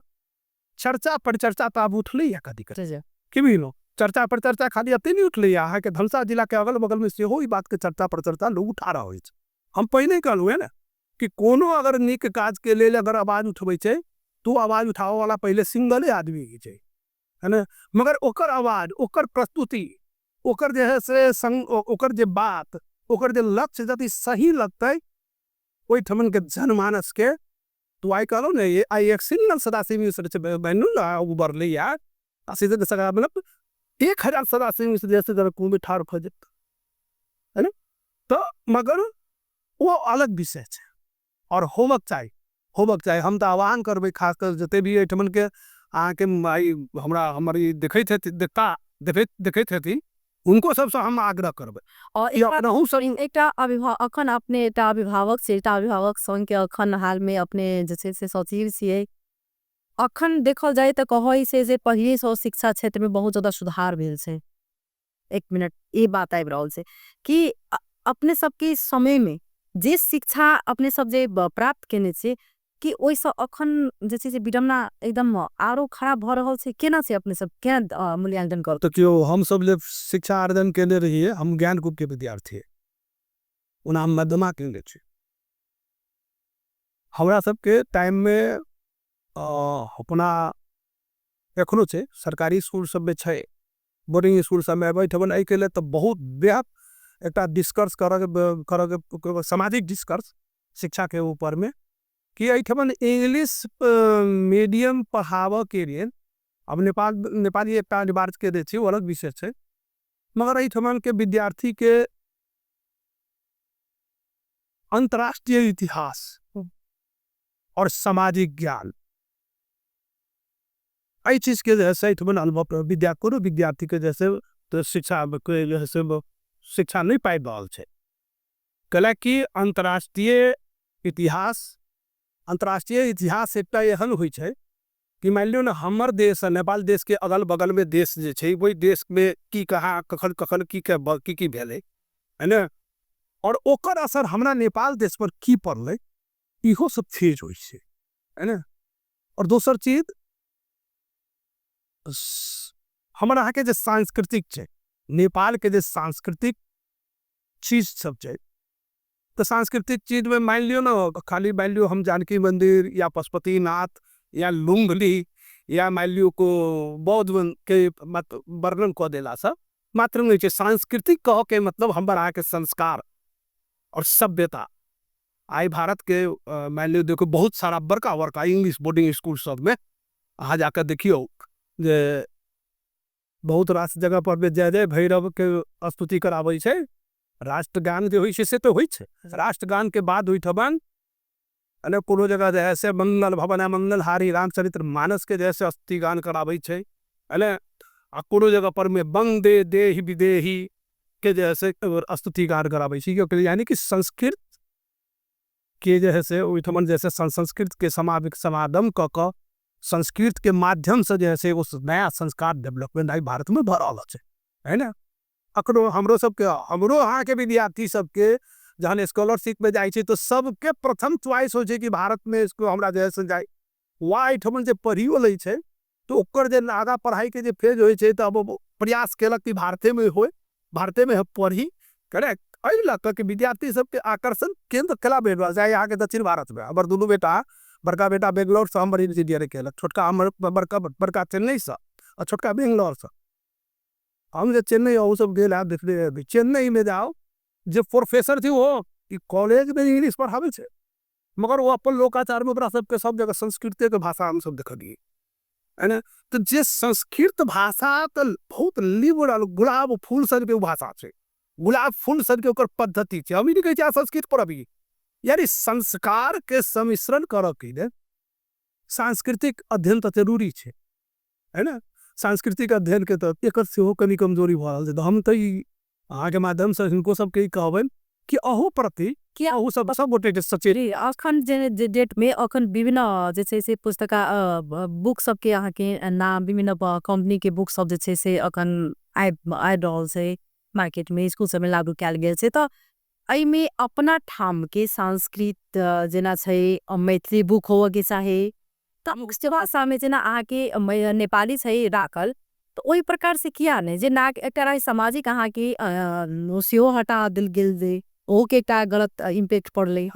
चर्चा परिचर्चा तऽ आब उठलै या कथी कथी। की बुझलहुँ, चर्चा परिचर्चा खाली एते नहि उठलै या, अहाँके धनुषा जिला के अगल बगल में सेहो ई बात के चर्चा परिचर्चा लोग उठा रहल छै। हम पहिने कहलहुँ है ने कि कोनो अगर नीक काज के लेल अगर आवाज उठबै छै तो आवाज उठाबऽ वाला पहिले सिंगले आदमी होइ छै, है ने, मगर ओकर आवाज, ओकर प्रस्तुति, ओकर जे है से संग, ओकर जे बात, ओकर जे लक्ष्य यदि सही लगतै ओहिठमन के जनमानस के, तो आइ कहलहुँ ने, ये आइ एक सिंगल सदाशिव मिश्र छै, बहनू ने, ओ बढ़लै यार, आ सीधे तऽ सगा, मतलब 1000 सदाशिव मिश्र जैसे जनकपुर में ठाढ़ भऽ जेतै, है ने। तऽ मगर ओ अलग विषय छै और होबक चाही, होबक चाही। हम तऽ आह्वान करबै खासकर जते भी एहिठमन के अहाँके आइ हमरा, हमर ई देखैत हेथिन, देखता, देखैत, देखैत हेथिन, हुनको सबसँ हम आग्रह करबै। और कि अपनहु सब एकटा अखन अपने एकटा अभिभावक छी, एकटा अभिभावक संघ के अखन हाल में अपने जे छै से सचिव छियै। अखन देखल जाय तऽ कहै छै जे पहिले शिक्षा क्षेत्र में बहुत ज्यादा सुधार भेल छै। एक मिनट ये बात आबि रहल छै कि अपने सबके समय में जे शिक्षा अपने सब जे प्राप्त केने छै कि ओहिसँ अखन जे छै से विडम्बना एकदम आरो खराब भऽ रहल छै, केना छै अपने सब केना मूल्यांकन करब? तो क्यों हम सब जे शिक्षा आर्जन केने रहिए, हम ज्ञानकूप के विद्यार्थी, ओना हम मध्यमा केने छी। हमरा सबके टाइम में अपना एखनो छै सरकारी स्कूल सब में छै, बोर्डिंग स्कूल सब में बैठबन एहिके लेल तऽ बहुत व्यापक एकटा डिस्कर्स करऽ सामाजिक डिस्कर्स शिक्षा के ऊपर में कि एहिठमन इंग्लिश मीडियम पढ़ाबऽ के लेल अब नेपाली एकटा अनिवार्य के दै छै, ओ अलग विषय छै, मगर एहिठमन के विद्यार्थी के अंतर्राष्ट्रीय इतिहास और सामाजिक ज्ञान, एहि चीज के जे है से एहिठमन अनुभव विद्या कोनो विद्यार्थी के जैसे तो शिक्षा के जे है से शिक्षा नहीं पाबि रहल छै। कैलाकि अंतर्राष्ट्रीय इतिहास एकटा एहन होइ छै कि मानि लियौ ने हमर देश नेपाल देश के अगल बगल में देश जे छै ओहि देश में की कहाँ कखन कखन की की की भेलै है ने, और ओकर असर हमरा नेपाल देश पर की पड़लै, इहो सब चीज होइ छै है ने। और दोसर चीज हमर अहाँके जे सांस्कृतिक छै, नेपाल के जे सांस्कृतिक चीज सब छै, तो सांस्कृतिक चीज में मान लियो ना खाली मान लियो हम जानकी मंदिर या पशुपतिनाथ या लुम्बिनी या मान लियो को बौद्ध के मत वर्णन कऽ देला सब मात्र नहीं छै। सांस्कृतिक कह के मतलब हमर अहाँके संस्कार और सभ्यता। आइ भारत के मान लियो देखो बहुत सारा बड़का बड़का इंग्लिश बोर्डिंग स्कूल सब में अहाँ जाकर देखियो जे बहुत रास जगह पर में जय जय भैरव के स्तुति कराबै छै। राष्ट्रगान जे होइ छै से तो होइ छै, राष्ट्रगान के बाद ओहिठमन अने कोनो जगह जे है से मंगल भवन मंगलहारी रामचरित्र मानस के जैसे स्तुति गान कराबै छै अने आ कोनो जगह पर में वंदे देहि विदेही के जैसे स्तुति गान कराबै छै। यानी कि संस्कृत के जे है से ओहिठमन जैसे संस्कृत के समागम कऽ कऽ संस्कृत के माध्यम से जे है से एगो नया संस्कार डेवलपमेंट आई भारत में भऽ रहल छै है ने। अखनो हमरो सबके हमरो अहाँके विद्यार्थी सबके जहन स्कॉलरशिप में जाइ छै तो सबके प्रथम च्वाइस होइ छै कि भारत में इसको हमरा जे है से जाइ वा एहिठमन जे पढ़ियो लै छै तो ओकर जे आगा पढ़ाई के जे फेज होइ छै तऽ अब प्रयास केलक कि भारते में होय, भारते में हम पढ़ी करेक्ट। एहि लऽ कऽ कि विद्यार्थी सबके आकर्षण केंद्र केला भेट रहल छै अहाँके दक्षिण भारत में। हमर दुनू बेटा, बड़का बेटा बेंगलोर से हमर इंजीनियरिंग केलक, छोटका हमर बड़का बड़का चेन्नई से और छोटका बेंगलोर से। हम जे चेन्नई अहू सब गेल आब देखने चेन्नई में जाओ जे प्रोफेसर थी वो कॉलेज में इंग्लिश पढ़ाबै छै, मगर वो अपन लोकाचार में ओकरा सबके सब जगह संस्कृते के भाषा हम सब देखलियै है ने। तो जे संस्कृत भाषा तो बहुत लिबरल गुलाब फूल सन के भाषा छै, गुलाब फूल सन के ओकर पद्धति छै। हम ई नहीं कहै छी संस्कृत पढ़बी, यानी संस्कार के सम्मिश्रण करऽ के लेल सांस्कृतिक अध्ययन तऽ जरूरी छै है ने। सांस्कृतिक अध्ययन के तऽ एकर सेहो कनि कमजोरी भऽ रहल छै। तऽ हम तऽ ई अहाँके माध्यम से हिनको सबके ई कहबनि कि अहू प्रति किया अहू सब सब गोटे के सचेत। अखन जे डेट में अखन विभिन्न जे छै से पुस्तका बुक सबके अहाँके नाम विभिन्न कंपनी के बुक सब जे छै से अखन आबि रहल छै मार्केट में, स्कूल सब में लागू कयल गेल छै। तऽ एहिमे अपना ठाम के संस्कृत जेना छै मैथिली बुक होबऽ के चाही, तऽ मुख्य भाषा में जेना अहाँके नेपाली छै राखल तऽ ओहि प्रकार से किया नहि जे नाक एकटा सामाजिक अहाँके सेहो हटा देल गेल जे ओहो के एकटा गलत इम्पैक्ट पड़लै।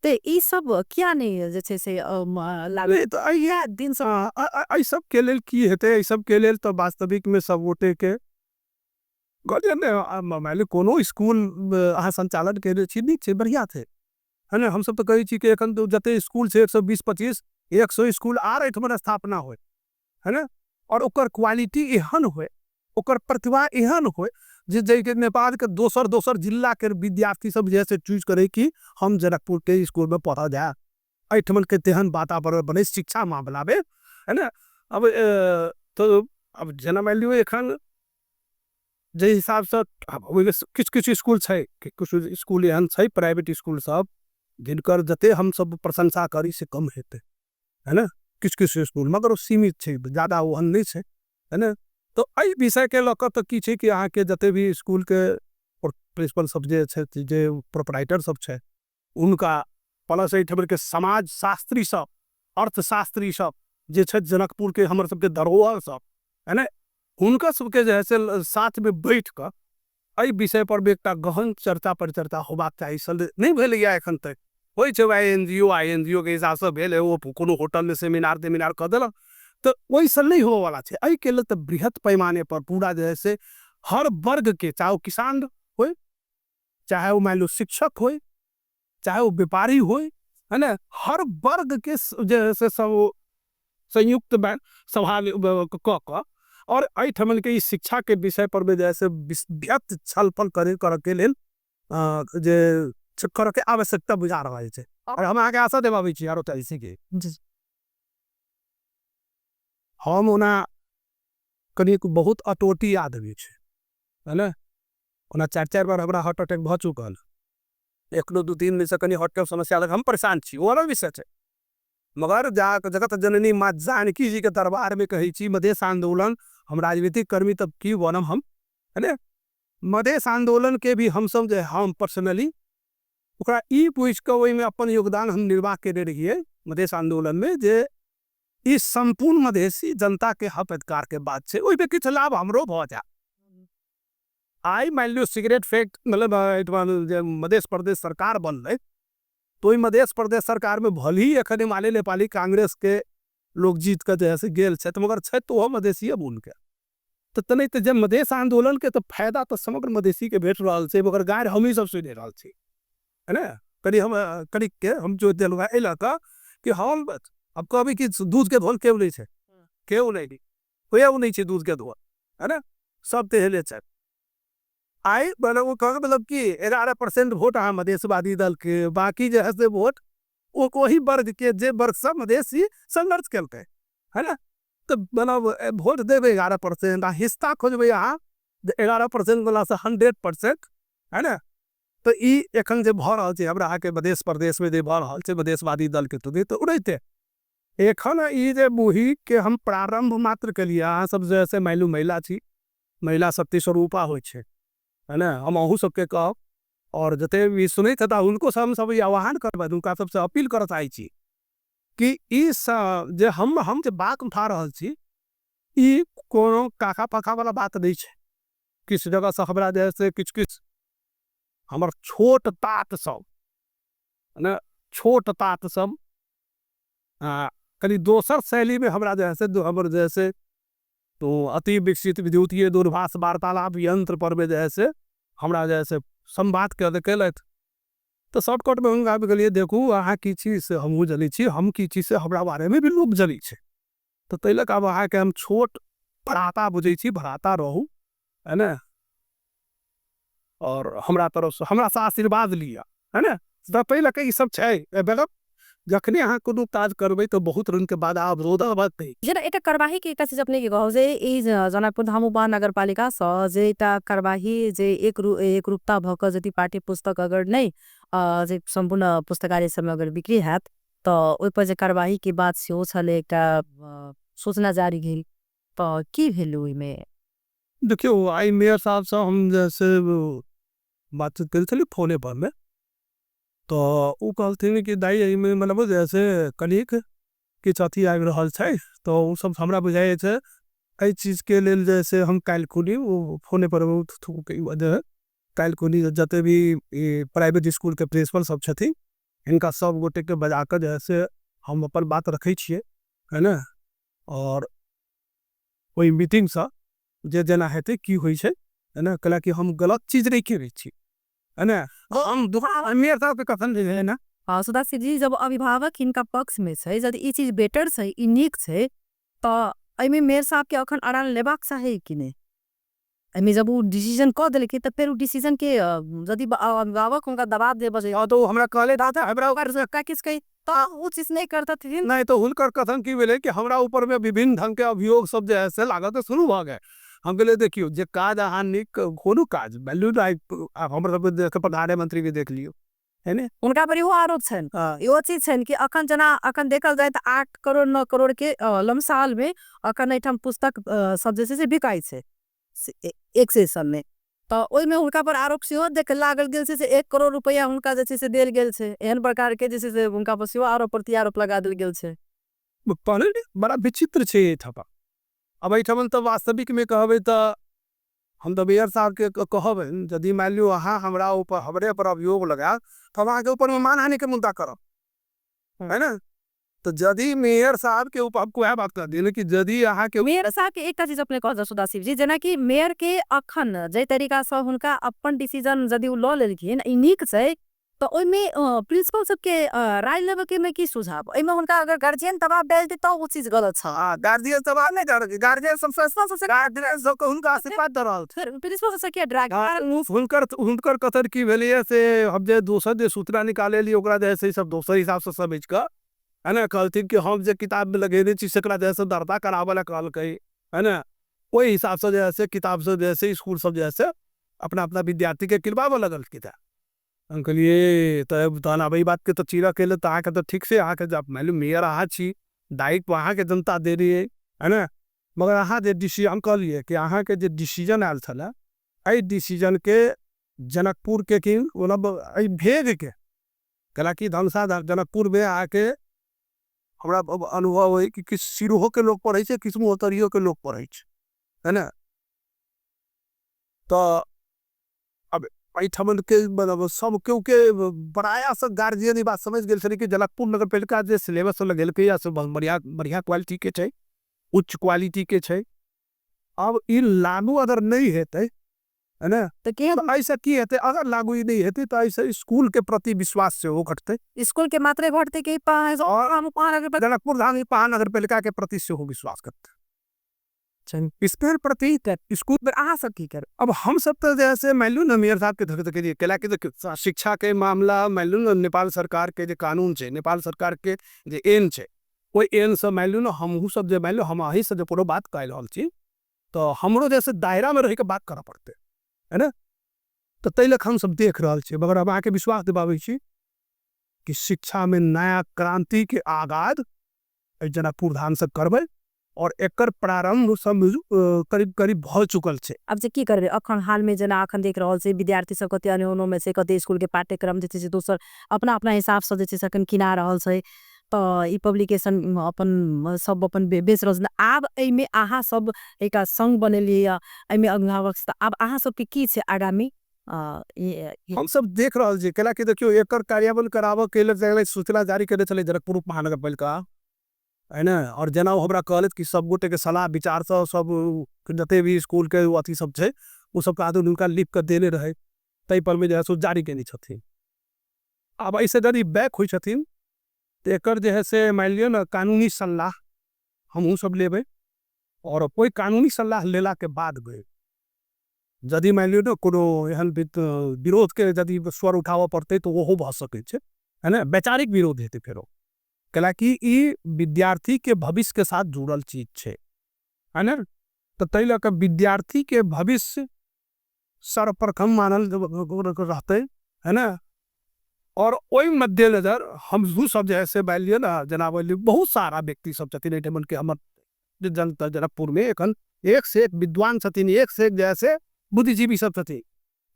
तऽ ई सब किया नहि जे छै से लागू तऽ एहि दिन से एहि सब के लेल की हेतै, एहि सब के लेल तऽ वास्तविक में सब गोटे के मानि लिअ कोनो स्कूल अहाँ संचालन केने छी, नीक छै, बढ़िया छै है ने। हमसब तऽ कहै छी कि एखन जते स्कूल छै 120-25 100 स्कूल आर एहिठमन स्थापना होय है ने, और ओकर क्वालिटी एहन होय, ओकर प्रतिभा एहन होय जे जाहिके नेपाल के दोसर दोसर जिला के विद्यार्थी सब जे से चूज करे कि हम जनकपुर के स्कूल में पढ़ऽ जाए, एहिठमन के तेहन वातावरण बने शिक्षा मामला में है ने। अब तो अब जेना मानि लियौ एखन जे हिसाब से ओहिमे किछु किछु स्कूल छै, किछु स्कूल एहन छै प्राइवेट स्कूल सब जिनकर जते हमसब प्रशंसा करी से कम हेतै है ने, किछु किछु स्कूल मगर ओ सीमित छै, ज्यादा ओहन नहि छै है ने। तो एहि विषय के लऽ कऽ तऽ की छै कि अहाँके जते भी स्कूल के प्रिंसिपल सब जे छै, जे प्रोपराइटर सब छै उनका प्लस एहिठाम के समाज शास्त्री सब, अर्थशास्त्री सब जे छथि जनकपुर के हमर सबके धरोहर सब है ने, हुनका सबके जे है से साथ में बैठ कऽ एहि विषय पर भी एकटा गहन चर्चा परिचर्चा होबाक चाही। नहि भेलैया एखन तक, होइ छै I N G O, I N G ओ के हिसाबसँ भेल, ओ कोनो होटल में सेमिनार तेमिनार कऽ देलक तऽ ओहिसँ नहि होबऽवला छै। एहिके लेल तऽ बृहत पैमाने पर पूरा जे है से हर वर्ग के, चाहे ओ किसान होइ, चाहे ओ मानि लियौ शिक्षक होइ, चाहे ओ व्यापारी होइ है ने, हर वर्ग के जे है से सब संयुक्त सभा कऽ कऽ और एहिठमन के ई शिक्षा के विषय पर में जे है से बृहत छलफल करे के लेल जे करऽ के आवश्यकता बुझा रहल छै। और हम अहाँके आशा देबाबै छी आरो के हम ओना कनिक बहुत अटोटी आदमी छै, है ने? ओना 4-4 बार हमरा हार्ट अटैक भऽ चुकल, एखनो 2-3 दिन से कनि हार्ट के समस्या लग हम परेशान छी, ओ अलग विषय छै। मगर जगत जननी माँ जानकी जी के दरबार में कहै छी मधेश आंदोलन, हम राजनीतिक कर्मी तब की बनब हम, है ने? मधेश आंदोलन के भी हम सब जे हम पर्सनली ओकरा ई पूछि कऽ ओहिमे अपन योगदान हम निर्वाह केने रहियै मधेश आंदोलन में, जे ई संपूर्ण मधेशी जनता के हक अधिकार के बात छै, ओहिमे किछु लाभ हमरो भऽ जाय। आइ मानि लियौ सिगरेट फैक्ट मतलब एहिठमा जे मधेश प्रदेश सरकार बनलै तो ओहि मधेश प्रदेश सरकार में भले ही एखन एमाले नेपाली कांग्रेस के लोग जीत के जे है से गेल छथि, मगर छथि तो ओहो मधेशीए मूल के। तऽ तनै तऽ जे मधेश आंदोलन के तऽ फायदा तऽ समग्र मधेशी के भेट रहल छै, मगर गारि हमही सब सुनि रहल छी, है ने? कनि हम कनिक के हम जो देलहुँ हेँ एहि लऽ कऽ कि हम अब कहबै कि दूध के धोल केओ नहि छै, केओ नहि, केओ नहि छै दूध के धोल, है ने? सब तेहने छथि। आइ मतलब ओ कहब मतलब कि 11% वोट अहाँ मधेशवादी दल के, बाकी जे है से वोट ओ ओही वर्ग के जे वर्ग सब मधेशी संघर्ष केलकै, है ने? तऽ मतलब वोट देबै 11% आ हिस्सा खोजबै अहाँ 11% वाला से 100%, है ने? तऽ ई एखन जे भऽ रहल छै हमरा अहाँके मधेश प्रदेश में जे भऽ रहल छै मधेशवादी दल के तऽ उड़ैते एखन ई जे मुही के हम प्रारंभ मात्र केलियै। अहाँ सब जे से मानि लियौ महिला छी, महिला शक्ति स्वरूपा होइ छै, है ने? हम अहूँ सबके कहब और जते भी सुनैत हेता हुनको से हम सब ई आह्वान करबै, हुनका सबसे अपील करऽ चाहै छी कि ई जे हम जे बात उठा रहल छी ई कोनो काका पाका वाला बात नहीं छै। किछु जगह से हमरा जे है से किछु किछु हमर छोट तात सब, है ने, छोट तात सब कनि दोसर शैली में हमरा जे है से हमर जे है से तो अति विकसित विद्युतीय दूरभाष वार्तालाप यंत्र पर में जे है से हमरा जे है से संवाद केलथि। तऽ शॉर्टकट में हुनका कहलियै देखू अहाँ की छी से हमहूँ जनै छी, हम की छी से हमरा बारे में भी लोक जनै छै, तऽ ताहि लऽ कऽ आब अहाँके हम छोट भ्राता बुझै छी, भ्राता रहू, है ने? और हमरा तरफ से हमरा से आशीर्वाद लिअ, है ने? तऽ ताहि लऽ कऽ ई सब छै। मतलब जखने अहाँ कोनो काज करबै तऽ बहुत रंग के बाधा अवरोध अबतै। जेना एकटा कार्यवाही के एकटा चीज अपने के कहब जे ई जनकपुर धाम उपमहानगरपालिका सँ जे एकटा कार्यवाही जे एक रूपता भऽ कऽ यदि पाठ्य पुस्तक अगर नहि जे सम्पूर्ण पुस्तकालय सबमे अगर बिक्री हैत तऽ ओहिपर जे कार्यवाही के बात सेहो छलै, एकटा सूचना जारी भेल, तऽ की भेल ओहिमे? देखियौ आइ मेयर साहब सँ हम जे से बातचीत करै छलियै फोने पर में, तऽ ओ कहलथिन कि दाइ एहिमे मतलब जैसे कनिक किछु अथी आबि रहल छै, तऽ ओ सब हमरा बुझाइ छै एहि चीज के लेल जे से हम काल्हि खुनी ओ फोने पर काल्हि खुनी जते भी प्राइवेट स्कूल के प्रिंसिपल सब छथिन हिनका सब गोटे के बजा कऽ जे है से हम अपन बात रखै छियै, है ने? और ओहि मीटिंग सँ जे जेना हेतै की होइ छै, है ने? कैलाकि हम गलत चीज नहि करै छी, है ने? हम मेयर साहब के कथन जे है ना। हाँ, सुधाशिव जी जब अभिभावक हिनका पक्ष में छै, यदि ई चीज बेटर छै, ई नीक छै, तऽ एहिमे मेयर साहब के अखन अड़ान लेबाक चाही कि नहि? एहिमे जब ओ डिसीजन कऽ देलकै तऽ फेर ओ डिसीजन के यदि अभिभावक हुनका दबाव देबऽ छै, हाँ, तो हमरा कहले दादा, हमरा ओकर से किछु कही तऽ ओ चीज नहि करतथिन। नहीं तो हुनकर कथन की भेलै कि हमरा ऊपर में विभिन्न ढंग के अभियोग सब जे है से लागत शुरू भऽ गेल। हम कहलियै देखियौ जे काज अहाँ नीक कोनो काज वैल्यू नहीं, हमर सबके देश के प्रधानमंत्री के देख लियौ, है ने? हुनका पर इहो आरोप छनि, इहो चीज छनि कि अखन जेना अखन देखल जाय तऽ 8 करोड़ 9 करोड़ के लमसाल में अखन एहिठाम पुस्तक सब जे छै से बिकाइ छै एक सेशन में, तऽ ओहिमे हुनका पर आरोप सेहो देख लागल गेल छै से 1 करोड़ रुपया हुनका जे छै से देल गेल छै, एहन प्रकार के जे छै से हुनका पर सेहो आरोप प्रत्यारोप लगा देल गेल छै। पहले बड़ा विचित्र छै एहिठाम। अब एहिठाम तऽ वास्तविक में कहबै तऽ हम तऽ मेयर साहब के कहबै यदि मानि लियौ अहाँ हमरा ऊपर हमरे पर अभियोग लगायब तऽ हम अहाँके ऊपर में मानहानि के मुद्दा करब, है ना? तऽ यदि मेयर साहब के ऊपर हम वएह बात कर दियै कि यदि अहाँ के मेयर साहब के एकटा चीज अपने कहब सुधाशिव जी, जेना कि मेयर के अखन जाहि तरीका सँ हुनका अपन डिसीजन यदि ओ लऽ लेलखिन ई नीक छै, तऽ ओहिमे प्रिंसिपल सबके राय लेबऽ के में की सुझाव एहिमे? हुनका अगर गार्जियन दबाव डालते तऽ ओ चीज गलत छै। हाँ, गार्जियन दबाव नहीं डाल, गार्जियन सबसे गार्जियन सबके हुनका आशीर्वाद दऽ रहल छै। प्रिंसिपल सबसे के ड्रैग हुनकर कथन की भेलैया से हम जे दोसर जे सूचना निकालेली ओकरा जे है से सब दोसर हिसाब से समझ कऽ है ना कहलथिन कि हम जे किताब में लगेने छी सेकरा जे है से दर्ता कराबऽ ला कहलकै है ना। ओहि हिसाब से जे है से किताब से जे है से स्कूल सब जे है से अपना अपना विद्यार्थी के किनबाबऽ लगल किताब। हम कहलिए तहन आब एहि बात के तऽ चीरा के लेल तऽ अहाँके तऽ ठीक से अहाँके मानि लिअ मेयर अहाँ छी, दायित्व अहाँके जनता देने है ना, मगर अहाँ जे डिसीजन, हम कहलिए कि अहाँके जे डिसीजन आयल छलै एहि डिसीजन के जनकपुर के कि मतलब एहि भेग के कैलाकि धनुषा जनकपुर में अहाँके हमरा अनुभव है कि किछु सिरोहो के लोग पढ़ै छै, किछु महोत्तरियो के लोग पढ़ै छै है ना। तऽ अब एहिठमन के मतलब सब केओ के प्रायः सब गार्जियन ई बात समझ गेल छलै कि जनकपुर नगर पालिका जे सिलेबस लगेलकै या से बढ़िया बढ़िया क्वालिटी के छै, उच्च क्वालिटी के छै। अब ई लागू अगर नहीं हेतै है ना तऽ केहन तऽ एहिसँ की हेतै? अगर लागू ई नहीं हेतै तऽ एहिसँ स्कूल के प्रति विश्वास सेहो घटतै। स्कूल के मात्रे घटतै कि और जनकपुर धाम महानगर पालिका के प्रति सेहो विश्वास घटतै। स्कूल प्रति स्कूल अहाँ सब की करब? अब हम सब तो जैसे मान लू ना मेयर साहब के धक धक कैलाकि देखियौ शिक्षा के मामला मान लू ना नेपाल सरकार के जे कानून छै, नेपाल सरकार के जे एन छै, ओहि एन से मान लू ना हमहूँ सब जे मान लू हम अहीं से जे कोनो बात कहि रहल छी तऽ हमरो जैसे दायरा में रह के बात करऽ पड़तै है ना। तऽ ताहि लऽ हम सब देख रहल छी, मगर हम अहाँके विश्वास दिबाबै छी कि शिक्षा में नया क्रांति के आगाज एहि जनकपुर धाम से करबै और एकर प्रारंभ समझू करीब करीब भऽ चुकल छै। अब जे की करबै अखन हाल में, जेना अखन देख रहल छै विद्यार्थी सब कते अनहोनो में छै, कते स्कूल के पाठ्यक्रम जे छै से दोसर अपना अपना हिसाब से जे छै से अखन किना रहल छै, तऽ ई पब्लिकेशन अपन सब अपन बेच रहल छै। आब एहिमे अहाँ सब एकटा संघ बनेलियै, एहिमे अभिभावक, आब अहाँ सबके की छै आगामी? हम सब देख रहल छी कैलाकि देखियौ एकर कार्यान्वयन कराबऽ के लेल सूचना जारी केने छलै जनकपुर उप महानगर पालिका है ना। और जेना हमरा कहलथि कि सब गोटे के सलाह विचार से सब जते भी स्कूल के अथी सब छै ओ सब आदमी हुनका लिख के देने रहे, ताहि पर में जे है से जारी केने छथिन। आब एहिसँ यदि बैक होइ छथिन तऽ एकर जे है से मानि लिअ ने कानूनी सलाह हमहूँ सब लेबै, और कोई कानूनी सलाह लेला के बाद गए यदि मानि लिअ ने कोनो एहन विरोध के यदि स्वर उठाबऽ पड़तै तऽ ओहो भऽ सकै छै है ना, वैचारिक विरोध हेतै फेरो, कैलाकि ई विद्यार्थी के भविष्य के साथ जुड़ल चीज छै है ना। तऽ ताहि लऽ कऽ विद्यार्थी के भविष्य सर्वप्रथम मानल रहतै है ना। और ओहि मद्देनजर हमहूँ सब जे है से मानि लिअ ने जेना बहुत सारा व्यक्ति सब छथिन एहिठमन के, हमर जनता जनकपुर में एखन एक से एक विद्वान छथिन, एक से एक जे है से बुद्धिजीवी सब छथिन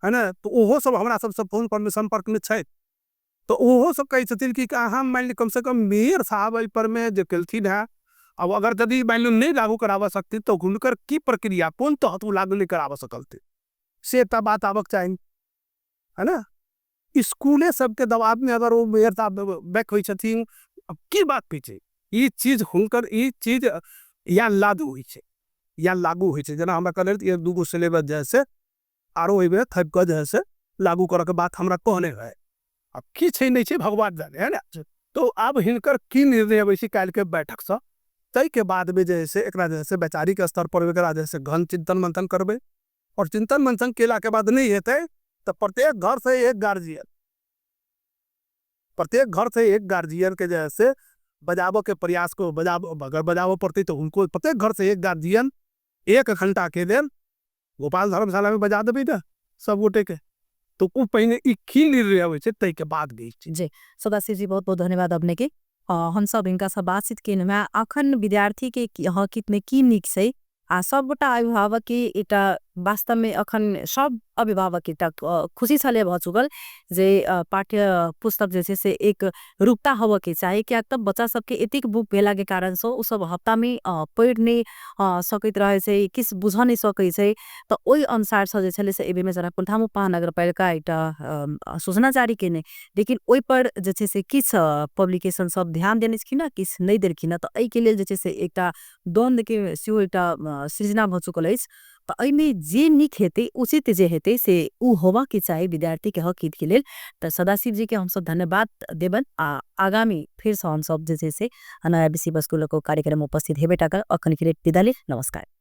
है ना। तऽ ओहो सब हमरा सबसे फोन पर में संपर्क में छथि, तऽ ओहो सब कहै छथिन कि अहाँ मानि लिअ कम से कम मेयर साहब एहि पर में जे केलथिन हेँ, अब अगर यदि मानि लिअ नहि लागू कराबऽ सकथिन तऽ हुनकर की प्रक्रिया कोन तहत ओ लागू नहि कराबऽ सकलथिन से एकटा बात आबक चाही है ना। स्कूले सबके दबाव में अगर वो मेयर साहब बैक होइ छथिन, अब की बात होइ छै ई चीज हुनकर ई चीज या लागू होइ छै या लागू होइ छै। जेना हमरा कहले एक दूगो सिलेबस जे है से आरो ओहिमे थपि कऽ जे है से लागू करऽ के बात हमरा कहने रहे, अब की छै नहि छै भगवान जाने है ना। तो आब हिनकर की निर्णय अबै छै काल्हि के बैठक से, ताहि के बाद में जे है से एकरा जे है से वैचारिक स्तर पर एकरा जे है से गहन चिंतन मंथन करबै, और चिंतन मंथन केला के बाद नहीं हेतै तऽ प्रत्येक घर से एक गार्जियन, प्रत्येक घर से एक गार्जियन के जे है से बजाबऽ के प्रयास को अगर बजाबऽ पड़तै तऽ उनको प्रत्येक घर से एक गार्जियन 1 घंटा के लेल गोपाल धर्मशाला में बजा देबै ने सब गोटे के, तो ओ पहिने ई की निर्णय अबै छै ताहि के बाद गई छै। जी सदाशिव जी बहुत बहुत धन्यवाद अपने के। हम सब इनका सब बातचीत केने में अखन विद्यार्थी के हकीत में की नीक छै आ सब गोटा अभिभावक के एकटा वास्तव में अखन सब अभिभावक एकटा खुशी छले भऽ चुकल जे पाठ्य पुस्तक जे छै से एक रूपता होबऽ के चाही, कियाक तऽ बच्चा सबके एतेक बुक भेला के कारण से ओ सब हफ्ता में पढ़ि नहि सकैत रहै छै, किछु बुझऽ नहि सकै छै। तऽ ओहि अनुसार से जे छलै से एहिमे जनकपुर धाम उपमहानगरपालिका एकटा सूचना जारी केने, लेकिन ओहि पर जे छै से किछु पब्लिकेशन सब ध्यान देने छलखिन किछु नहि देलखिन, तऽ एहिके लेल जे छै से एकटा द्वंद्व के सेहो एकटा सृजना भऽ चुकल अछि। तऽ एहिमे जे नीक हेतै, उचित जे हेतै से ओ होबाके चाही विद्यार्थीके हक हितके लेल। तऽ सदाशिव जीके हमसब धन्यवाद देबनि आ आगामी फेरसँ हमसब जे छै से नया विषय वस्तु लऽ कऽ कार्यक्रम उपस्थित हेबे टा करब। अखन के लेल विदा ली, नमस्कार।